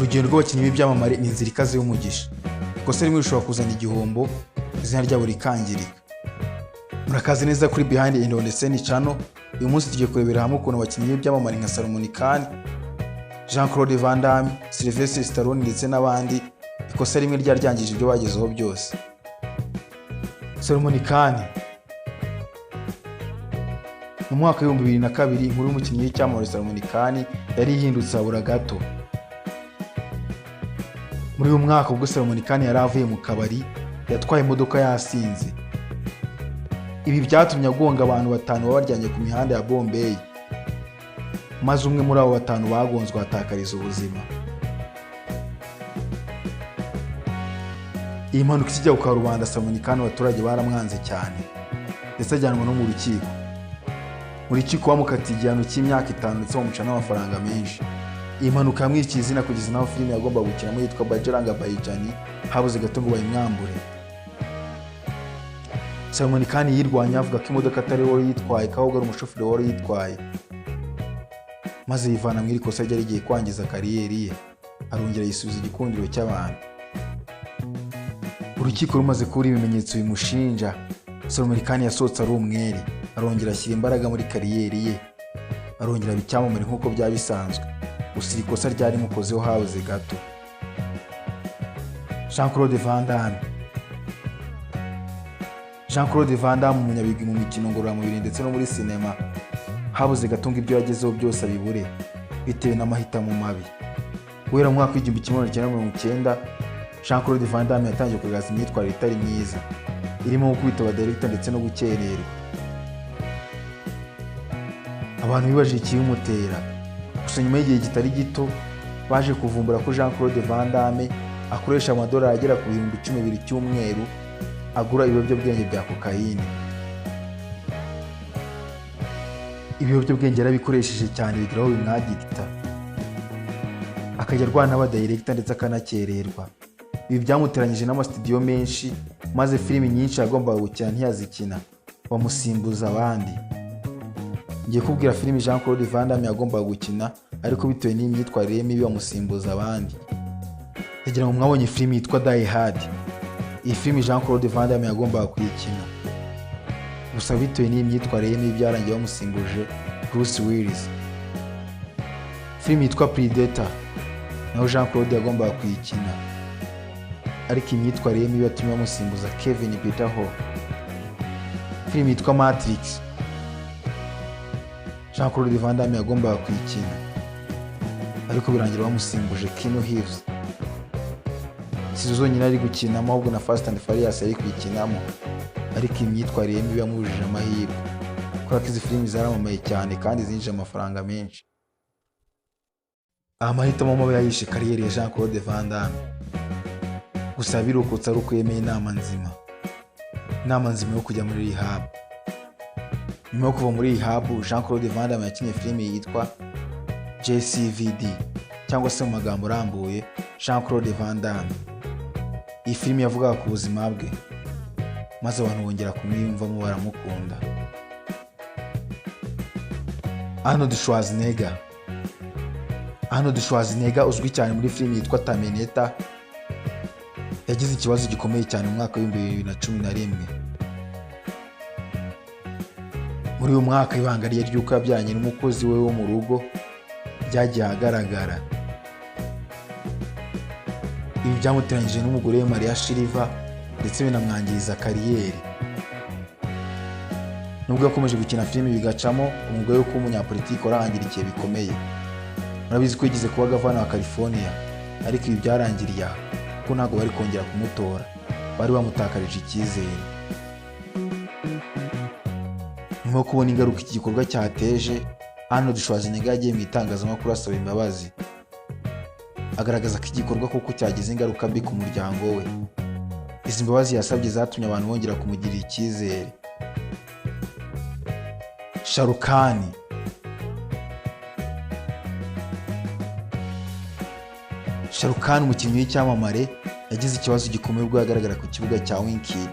Urugendo rw'abakinnyi b'ibyamamare ni inzira ikaze y'umugisha. Ikosa rimwe rishobora kuzana igihombo, izina ryabo rikangirika. Murakaze neza kuri Behind and on the Scene channel. Uyu munsi tugiye kurebera hamwe ukuntu abakinnyi b'ibyamamare nka Salomon Kane, Jean Claude Van Damme, Sylvester Stallone ndetse n'abandi, ikosa rimwe ryari ryangije ibyo bagezeho byose. Salomon Kane: mu mwaka wa 2002, inkuru y'umukinnyi w'icyamamare Salomon Kane yari ihindutse habura gato. Muri uyu mwaka, ubwo Salomon Kane yari avuye mu kabari, yatwaye imodoka yasinze. Ibi byatumye agonga abantu batanu baba baryamye ku mihanda ya Bombay, maze umwe muri abo batanu bagonzwe ahatakariza ubuzima. Iyi mpanuka ikijya ku karubanda, Salomon Kane abaturage baramwanze cyane, ndetse ajyanwa no mu rukiko. Mu rukiko bamukatiye igihano cy'imyaka 5 ndetse bamuca n'amafaranga menshi. Iyi mpanuka yamwiciye izina kugeza n'aho filime yagombaga gukinamo yitwa Bajrang Bhaijaan habuze gato ngo bayimwambure. Salomon Kane yirwanya avuga ko imodoka atari we yitwaye, ko ahubwo ari umushoferi wari uyitwaye, maze yivana mu iri kosa ryari rigiye kwangiza kariyeri ye, arongera yisubiza igikundiro cy'abantu. Urukiko rumaze kubura ibimenyetso bimushinja, Salomon Kane yasohotse ari umwere, arongera ashyira imbaraga muri kariyeri ye, arongera aba icyamamare nk'uko byaba bisanzwe. Gusa iri kosa ryari rimukozeho habuze gato. Jean Claude Van Damme. Jean Claude Van Damme, umunyabigwi mu mikino ngororamubiri ndetse no muri sinema, habuze gato ngo ibyo yagezeho byose abibure bitewe n'amahitamo mabi. Guhera mu mwaka wa 1990, Jean Claude Van Damme yatangiye kugaragaza imyitwarire itari myiza, irimo gukubita abadirekita ndetse no gukererwa. Abantu bibajije ikibimutera. Gusa nyuma y'igihe kitari gito, baje kuvumbura ko Jean Claude Van Damme akoresha amadolari agera ku 10,000 buri cyumweru agura ibiyobyabwenge bya kokayine. Ibiyobyabwenge yarabikoresheje cyane bigira aho bimwagigita, akajya arwana n'abadirekita ndetse akanakererwa. Ibi byamuteranyije n'amasitudiyo menshi, maze filimi nyinshi yagombaga gukina ntiyazikina, bamusimbuza abandi. Ngiye kubwira filimi Jean Claude Van Damme yagombaga gukina, ariko bitewe n'imyitwarire ye mibi bamusimbuza abandi. Ndagira ngo mwabonye filimi yitwa Die Hard. Iyi filimi Jean Claude Van Damme yagombaga kuyikina, gusa bitewe n'imyitwarire ye mibi byarangiye bamusimbuje Bruce Willis. Filimi yitwa Predator naho Jean Claude yagombaga kuyikina, ariko imyitwarire ye mibi yatumye bamusimbuza Kevin Peter Hall. Filimi yitwa Matrix, Jean Claude Van Damme yagombaga kuyikina, ariko birangira bamusimbuje Keanu Reeves. Si zo zonyine ari gukinamo, ahubwo na Fast and Furious yari kuyikinamo, ariko imyitwarire ye mibi yamubujije amahirwe, kubera ko izi filimi zaramamaye cyane kandi zinjije amafaranga menshi. Aha mahitamo mabi yayishe kariyeri ya Jean Claude Van Damme. Gusa yabirokotse ari uko yemeye inama nzima, inama nzima yo kujya muri rehab. Nyuma yo kuva muri rehab, Jean Claude Van Damme yakinnye filimi yitwa JCVD, cyangwa se mu magambo arambuye Jean Claude Van Damme. Iyi filimi yavugaga ku buzima bwe, maze abantu bongera kumwiyumvamo baramukunda. Arnold Schwarzenegger. Arnold Schwarzenegger uzwi cyane muri filimi yitwa Terminator, yagize ikibazo gikomeye cyane mu mwaka wa 2011. Muri uyu mwaka, ibanga rye ry'uko yabyaranye n'umukozi we wo mu rugo ryagiye ahagaragara. Ibi byamuteranyije n'umugore we Maria Shriver ndetse binamwangiriza kariyeri. Nubwo yakomeje gukina filimi bigacamo, umwuga we kuba umunyapolitiki warahangirikiye bikomeye. Murabizi ko yigeze kuba gavana wa California, ariko ibi byarangiriye aha kuko ntabwo bari kongera kumutora, bari bamutakarije icyizere. Nyuma yo kubona ingaruka iki gikorwa cyateje, Arnold Schwarzenegger yagiye mu itangazamakuru asaba imbabazi, agaragaza ko igikorwa koko cyagize ingaruka mbi ku muryango we. Izi mbabazi yasabye zatumye abantu bongera kumugirira icyizere. Sharukani. Sharukani, umukinnyi w'icyamamare, yagize ikibazo gikomeye ubwo yagaragara ku kibuga cya Winkid.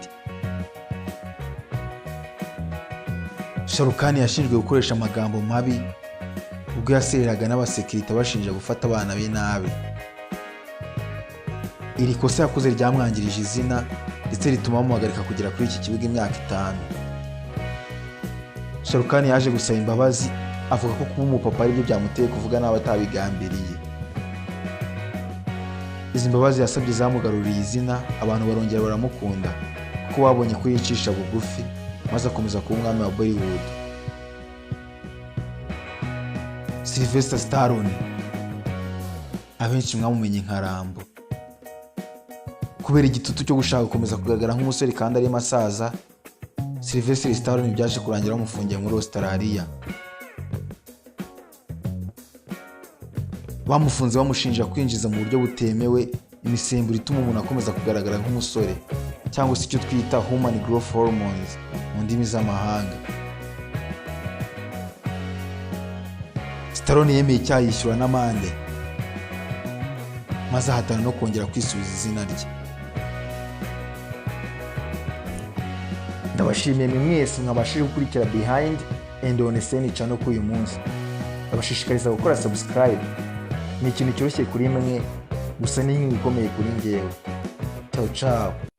Sharukani yashinjwe gukoresha amagambo mabi ubwo yasereraga n'abasekirite bashinja gufata abana be nabi. Iri kosa yakoze ryamwangirije izina, ndetse rituma bamuhagarika kugera kuri iki kibuga imyaka 5. Shah Rukh Khan yaje gusaba imbabazi, avuga ko kuba umupapa aribyo byamuteye kuvuga nabi atabigambiriye. Izi mbabazi yasabye zamugaruriye izina, abantu barongera baramukunda kuko babonye ko yicisha bugufi, maze akomeza kuba umwami wa Bollywood. Sylvester Stallone, abenshi mwamumenye nka Rambo, kubera igitutu cyo gushaka gukomeza kugaragara nk'umusore kandi arimo asaza, Sylvester Stallone byaje kurangira bamufungiye muri Australia. Bamufunze bamushinja kwinjiza mu buryo butemewe imisemburo ituma umuntu akomeza kugaragara nk'umusore, cyangwa se icyo twita human growth hormones mu ndimi z'amahanga. Stallone yemeye icyaha, yishyura n'amande, maze ahatana no kongera kwisubiza izina rye. Ndabashimiye mwe mwese mwabashije gukurikira Behind and on Scene channel kuri uyu munsi. Ndabashishikariza gukora subscribe, ni ikintu cyoroshye kuri mwe, gusa ni inkunga ikomeye kuri njyewe. Ciao ciao.